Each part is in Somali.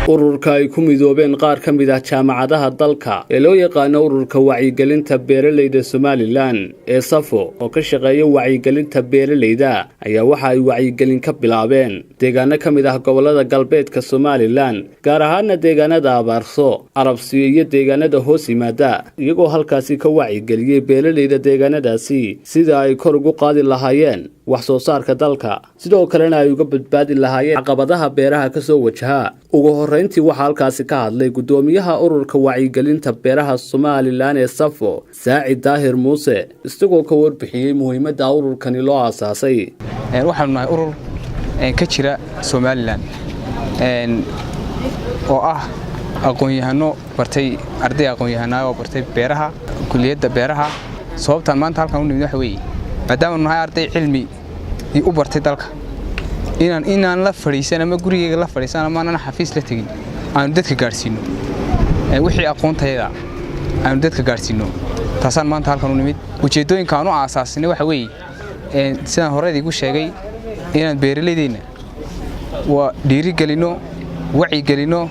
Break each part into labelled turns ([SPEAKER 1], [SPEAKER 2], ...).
[SPEAKER 1] Ururka ay ku midoobeen qaar ka mid ah jaamacadaha dalka ee loo yaqaano Ururka Wacyigelinta Beeralayda Somaliland ee SAFO, oo ka shaqeeya wacyigelinta beeralayda, ayaa waxa ay wacyigelin ka bilaabeen deegaano ka mid ah gobolada galbeedka Somaliland, gaar ahaana deegaanada Abaarso, Arabsiyo iyo deegaanada hoos yimaada, iyagoo halkaasi ka wacyigeliyey beeralayda deegaanadaasi sida ay kor ugu qaadi lahaayeen wax soo saarka dalka, sidoo kalena ay uga badbaadi lahaayeen caqabadaha beeraha ka soo wajaha. Ugu horreyntii waxaa halkaasi ka hadlay guddoomiyaha Ururka Wacyigelinta Beeraha Somaliland ee SAFO, Saacid Daahir Muuse, isagoo ka warbixiyey muhiimadda ururkani loo aasaasay.
[SPEAKER 2] Waxaanu nahay urur ka jira Somaliland oo ah aqoon-yahano bartay, arday aqoon-yahanaa oo bartay beeraha, kuliyadda beeraha. Sababtaan maanta halkan u nimid waxa weeye, maadaama nahay arday cilmi u bartay dalka, inaan la fadhiisan ama gurigeyga la fadhiisan ama aanan xafiis la tegin, aanu dadka gaadhsiino wixii aqoontayada, aanu dadka gaadhsiino. Taasaan maanta halkan u nimid. Ujeeddooyinka aan u aasaasinay waxa weeye, sidaan horey igu sheegay, inaan beeralaydeenna waa dhiirigelinno, wacyigelinno,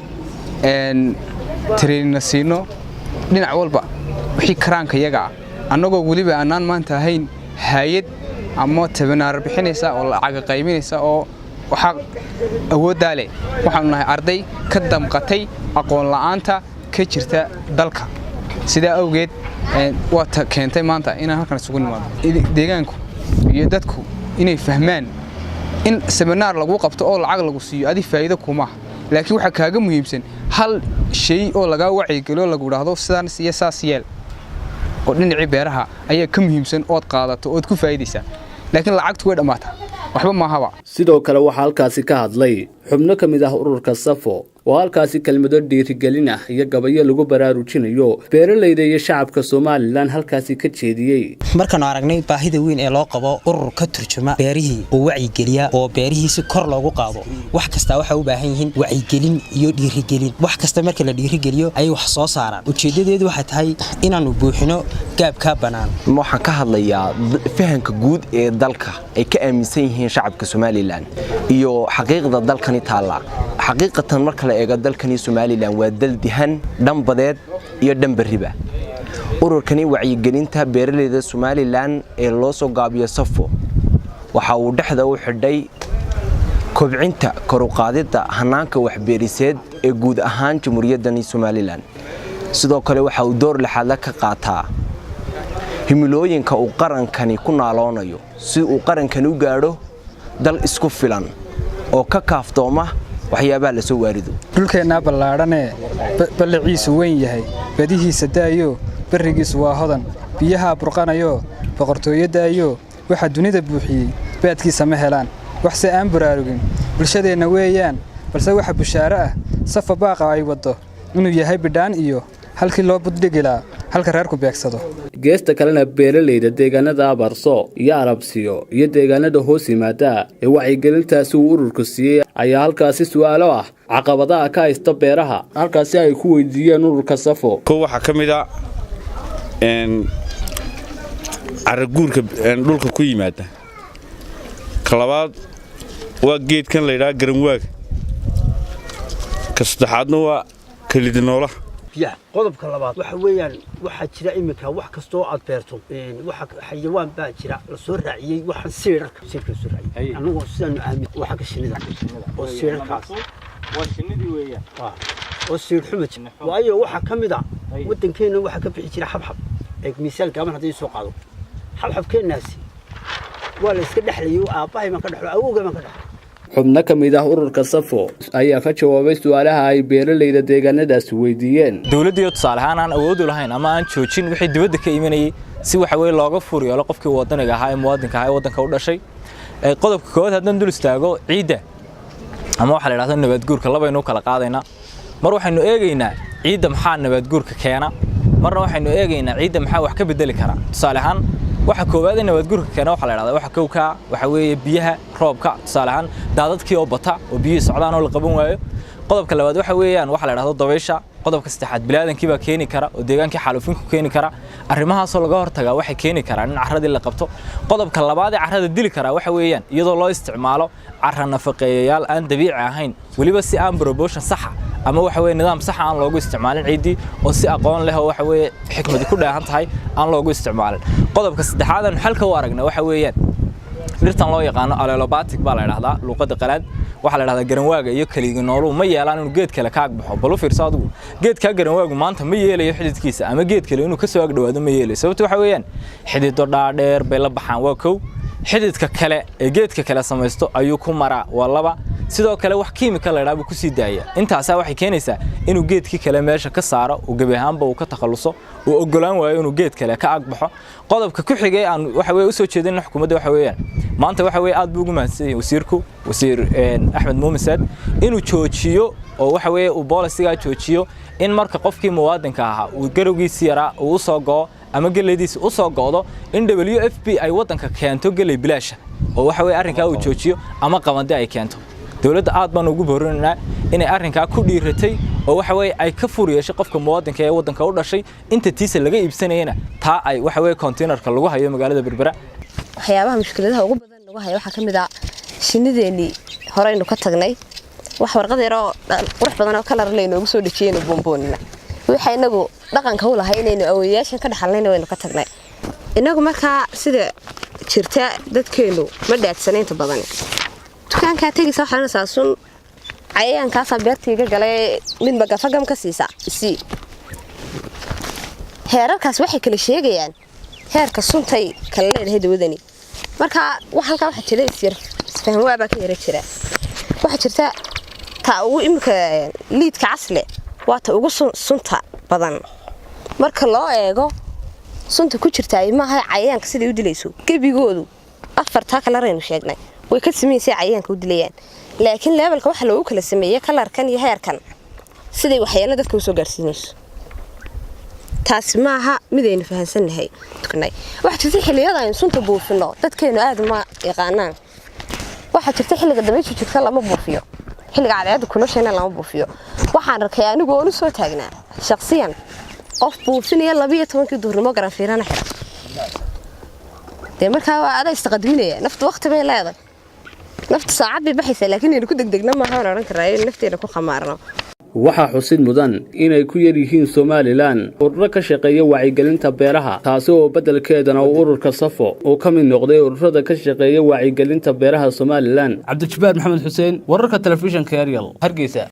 [SPEAKER 2] training-na siino dhinac walba wixii karaanka yaga ah, annagoo weliba aanaan maanta ahayn hay'ad ama tabanaar bixinaysa oo lacaga qayminaysa oo waxaa awooddaa leh. Waxaanu nahay arday ka damqatay aqoon la'aanta ka jirta dalka. Sidaa awgeed waa ta keentay maanta inaan halkan isugu nimaado, deegaanku iyo dadku inay fahmaan in seminar lagu qabto oo lacag lagu siiyo adi faa'iido kumaaha, laakiin waxaa kaaga muhiimsan hal shay oo lagaa wacyigeliyo, lagu idhaahdo sidaan iyo saas yeel, oo dhinacii beeraha ayaa ka muhiimsan ood qaadato ood ku faa'iidaysaa. Laakiin lacagtu way dhammaataa, waxba maahaba.
[SPEAKER 1] Sidoo kale waxaa halkaasi ka hadlay xubno ka mid ah ururka SAFO, oo halkaasi kelmado dhiirigelin ah iyo gabayo lagu baraarujinayo beeralayda iyo shacabka Somaliland halkaasi ka jeediyey.
[SPEAKER 3] Markaanu aragnay baahida weyn ee loo qabo urur ka turjuma beerihii oo wacyigeliya oo beerihii si kor loogu qaado. Wax kastaa waxay u baahan yihiin wacyigelin iyo dhiirigelin. Wax kasta marka la dhiirigeliyo ayay wax soo saaraan. Ujeeddadeedu waxay tahay inaannu buuxino gaabkaa bannaan.
[SPEAKER 4] Waxaan ka hadlayaa fahanka guud ee dalka ay ka aaminsan yihiin shacabka Somaliland iyo xaqiiqda dalkani taalla. Xaqiiqatan marka la eego, dalkani Somaliland waa dal dihan, dhan badeed iyo dhan berriba. Ururkani Wacyigelinta Beeralayda Somaliland ee loo soo gaabiyo SAFO waxa uu dhexda u xidhay kobcinta, koruqaadidda hanaanka waxbeeriseed ee guud ahaan Jamhuuriyaddani Somaliland. Sidoo kale waxa uu door lixaadla ka qaataa himilooyinka uu qarankani ku naaloonayo, si uu qarankani u gaadho dal isku filan oo ka kaaftooma waxyaabaha la soo waarido.
[SPEAKER 5] Dhulkeennaa ballaadhanee balliciisu weyn yahay, badihiisa daayo, berrigiisu waa hodan, biyahaa burqanayoo boqortooyo daayo, waxaa dunida buuxiyey baadkiisa ma helaan. Waxse aan baraarugin bulshadeenna weeyaan, balse waxa bushaaro ah SAFO baaqa ay waddo inuu yahay bidhaan iyo halkii loo buddhigilaa halka reerku beegsado.
[SPEAKER 1] Geesta kalena, beeralayda deegaanada Abarso iyo Arabsiyo iyo deegaanada hoos yimaada ee wacyigelintaasi uu ururku siiyey ayaa halkaasi su'aalo ah caqabadaha ka haysta beeraha halkaasi ay ku weydiiyeen ururka SAFO.
[SPEAKER 6] Ko waxaa ka mid a caraguurka dhulka ku yimaada. Ka labaad waa geedkan la yidhaha garanwaaga. Ka saddexaadna waa kalidinoolaha.
[SPEAKER 7] Biyaha. Qodobka labaad waxa weeyaan, waxaa jira iminka wax kastoo aad beerto waxa xayawaan baa jira la soo raaciyey, waxaan siirarka siirka soo raaciyey. Anagoo sidaanu aamin waxa ka shinida oo siirarkaas
[SPEAKER 8] waa shinnidii weeyaan.
[SPEAKER 7] Oo siir xuma jira, waayo waxaa ka mid a waddankeenna waxaa ka bixi jira xabxab. Eeg, miisaal gaaban haddii soo qaado, xabxabkeennaasi waa la iska dhexlayay, aabbahay baan ka dhexlo, awowgay baan ka dhexlay.
[SPEAKER 1] Xubno ka mid ah ururka SAFO ayaa ka jawaabay su'aalaha ay beeralayda deegaanadaasi weydiiyeen.
[SPEAKER 9] Dowladdiiyo tusaale ahaan aan awood u lahayn ama aan joojin wixii dibadda ka imanayay, si waxa weeye looga furiyoolo qofkii wadaniga ahaa ee muwaadinka ahaa ee waddanka u dhashay. Qodobka koowaad haddaan dul istaago, ciidda ama waxaa la idhahdo nabaadguurka, labaynu u kala qaadaynaa. Mar waxaynu eegaynaa ciidda maxaa nabaadguurka keena, marna waxaynu eegaynaa ciidda maxaa wax ka bedeli kara. Tusaale ahaan, waxa koowaad ee nabaadguurka keena waxa la idhahdaa, waxa kowkaa waxa weeye biyaha roobka, tusaale ahaan daadadkii oo bata oo biyihii socdaan oo la qaban waayo. Qodobka labaad waxa weeyaan waxa la idhahdo dabaysha. Qodobka saddexaad bini'aadankii baa keeni kara oo deegaankii xaalufin ku keeni kara. Arrimahaasoo laga hortagaa waxay keeni karaan in carradii la qabto. Qodobka labaad ee carrada dili karaa waxa weeyaan iyadoo loo isticmaalo carra nafaqeeyayaal aan dabiici ahayn, weliba si aan proportion saxa Ama waxa weeye nidaam sax aan loogu isticmaalin ciiddii, oo si aqoon leh oo waxa weeye xikmadi ku dheehan tahay aan loogu isticmaalin. Qodobka saddexaad aan xalka u aragna waxa weeyaan dhirtan loo yaqaano allelopatic baa la yidhahdaa luuqadda qalaad. Waxaa la yidhahdaa garanwaaga iyo kaliga nooluhu ma yeelaan inuu geed kale ka agbaxo. Bal u fiirso adigu, geedkaa garanwaagu maanta ma yeelayo xididkiisa ama geed kale inuu kasoo agdhowaado ma yeelayo. Sababta waxa weeyaan xidido dhaadheer bay la baxaan, waa kow. Xididka kale ee geedka kale samaysto ayuu ku maraa, waa laba. Sidoo kale wax kiimika la yidhaha buu kusii daaya. Intaasaa waxay keenaysaa inuu geedkii kale meesha ka saaro, uu gebi ahaanba uu ka takhaluso, uu ogolaan waayo inuu geed kale ka agbaxo. Qodobka ku xigay aan waxa weeye usoo jeedin xukuumadda waxa weeyaan maanta waxa weeye aad buu ugu mahadsan yahay wasiirku, wasiir Axmed Muumin Saad, inuu joojiyo oo waxa weeye uu boolisigaa joojiyo in marka qofkii muwaadinka ahaa uu garowgiisi yaraa uu usoo go'o ama geleydiisa u soo go'do in WFP ay waddanka keento geley bilaasha, oo waxa weeye arrinkaa uu joojiyo ama qabandi ay keento. Dowladda aad baan ugu boorinaynaa inay arrinkaa ku dhiiratay oo waxa weeye ay ka fur yeeshay qofka muwaadinka ee waddanka u dhashay inta tiisa laga iibsanayana taa ay waxa weeye containerka lagu hayo magaalada Berbera.
[SPEAKER 10] Waxyaabaha mushkiladaha ugu badan lagu hayo waxaa ka mid ah shinnideennii horeynu ka tagnay. Wax warqad yaroo qurux badan oo kalar laynoogu soo dhejiyeynu buunbuunina, waxa inagu dhaqanka u lahay inaynu awowayaashan ka dhaxalnayna waynu ka tagnay inagu. Markaa sida jirta dadkeennu ma dhaadsanaynta badan. Dukaankaa tegaysa waxaa oranaysaa sun cayayaankaasaa beertiiga galay, mid magafagam ka siisa isii. Heerarkaas waxay kala sheegayaan heerka suntay kala leedahay dawadani. Marka wax halkaa waxaa jira isyar isfahmwaabaa ka yara jira. Waxaa jirta ta ugu imika liidka casle waa ta ugu sunta badan marka loo eego sunta ku jirta. Maaha cayayaanka siday u dilayso, gebigoodu afartaa kalaraynu sheegnay way ka samaysay cayayaanka u dilayaan, laakiin levelka waxa loogu kala sameeyey kalarkan iyo heerkan siday waxyeelo dadka usoo gaarsiinayso. Taasi maaha midaynu fahansannahay. Waxaa jirta xilliyada aynu sunta buufino dadkeenu aad ma yaqaanaan. Waxaa jirta xilliga dabayshu jirta lama buufiyo, xilliga cadceedda kuloshayna lama buufiyo. Waxaan arkay anigu oon u soo taagnaa shaqsiyan qof buufinaya 12-kii duhurnimo, garanfiirana xidha. Dee markaa waa adaa istaqadminaya. Naftu waqti bay leedahay, naftu saacad bay baxaysaa, laakiin aynu ku degdegna maaha waan odhan karaa in nafteena ku khamaarno.
[SPEAKER 1] Waxaa xusid mudan inay ku yar yihiin Somalilan ururo ka shaqeeya wacyigelinta beeraha, taasi oo beddelkeedana uu ururka Safo uu ka mid noqday ururada ka shaqeeya wacyigelinta beeraha Somalilan. Cabdijabaar Maxamed Xuseen, wararka telefishinka Eryal, Hargeysa.